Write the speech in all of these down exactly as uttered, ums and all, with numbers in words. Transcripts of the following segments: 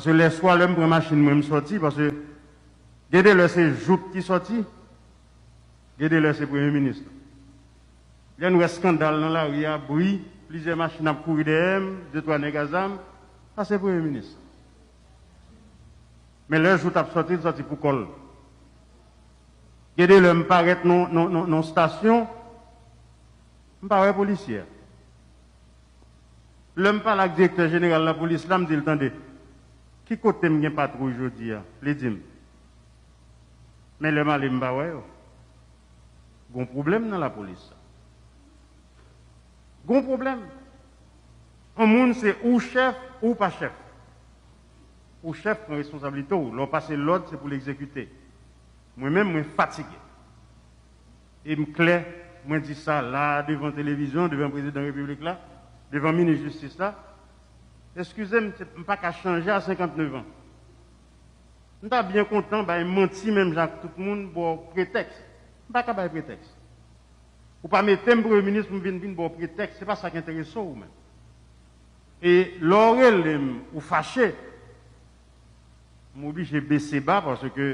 Paske lèswa, lè m pran machin mwen, m sòti, paske gen de lè se jout ki sòti, gen de lè se premye minis la. Lè n wè eskandal nan lari a, bri, plizyè machin ap kouri dèyè m, de twa nèg a zam, sa se premye minis la. Men lè jout ap sòti, l sòti pou kò l. Gen de lè m parèt nan, nan, nan, nan stasyon, m pa wè polisye a. Lè m pale ak direktè jeneral lapolis la, m di l, "Tande, ki kote m gen patwouy jodi a?" Li di m. Men lè m ale, m pa wè yo. Gon pwoblèm nan lapolis la. Gon pwoblèm. Yon moun se ou chèf ou pa chèf. Ou chèf pran responsablite w. Lè w pase lòd, se pou l egzekite. Mwen menm, mwen fatige. E m klè, mwen di sa la, devan televizyon, devan prezidan repiblik la, devan minis jistis la. Eskize m, se, m pa ka chanje a senkantnèf an. M ta byen kontan bay manti menm jan ak tout moun, ba w pretèks. M pa ka bay pretèks. Ou pa mete m premye minis pou m vin, vin ba w pretèks. Se pa sa k enterese w menm. E lè w rele m, ou fache, m oblije bese ba paske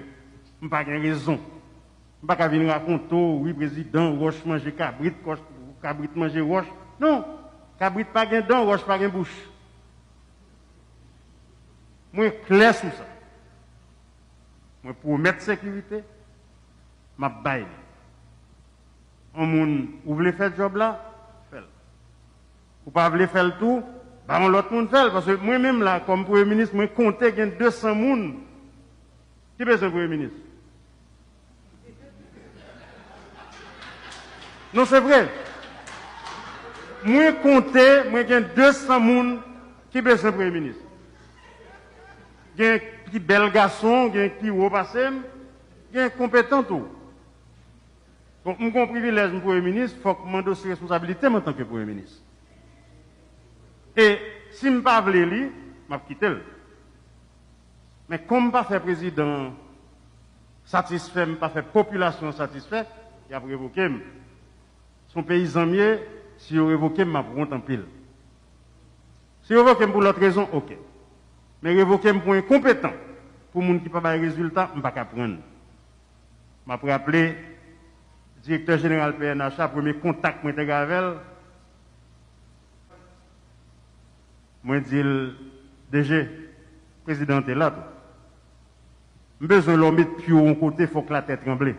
m pa gen rezon. M pa ka vin rakonte w, wi, prezidan, wòch manje kabrit, kòch, kabrit manje wòch. Non, kabrit pa gen dan, wòch pa gen bouch. Mwen klè sou sa. Mwen pwomèt sekirite, m ap bay li. Yon moun, ou vle fè djòb la, fè l. Ou pa vle fè l tou, ba yon lòt moun fè l. Paske mwen menm la, kòm premye minis, mwen konte gen de san moun ki bezwen premye minis. Non, se vre. Mwen konte, mwen gen de san moun ki bezwen premye minis. Gen ki bèl gason, gen ki wo pase m, gen konpetan tou. Bon, m gon privilèj, m premye minis, fòk m andosse responsabilite m antanke premye minis. E si m pa vle li, m ap kite l. Men kòm m pa fè prezidan an satisfè, m pa fè popilasyon an satisfè, y ap revoke m. Se yon peyizan m ye, si yo revoke m, m ap wont anpil. Si yo revoke m pou lòt rezon, oke. Men revoke m pou enkonpetan, pou moun ki pa bay rezilta, m pa ka pran l. M ap raple, direktè jeneral P N H la, premye kontak mwen te gen avè l, mwen di l, "D G, prezidan an te la tou. M bezwen lè w met pye w yon kote, fòk latè tranble."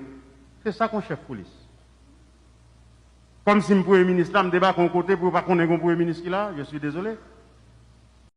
Se sa k yon chèf polis. Kòmsi m premye minis la, m debake yon kote pou yo pa konnen gen yon premye minis ki la, je suis désolé.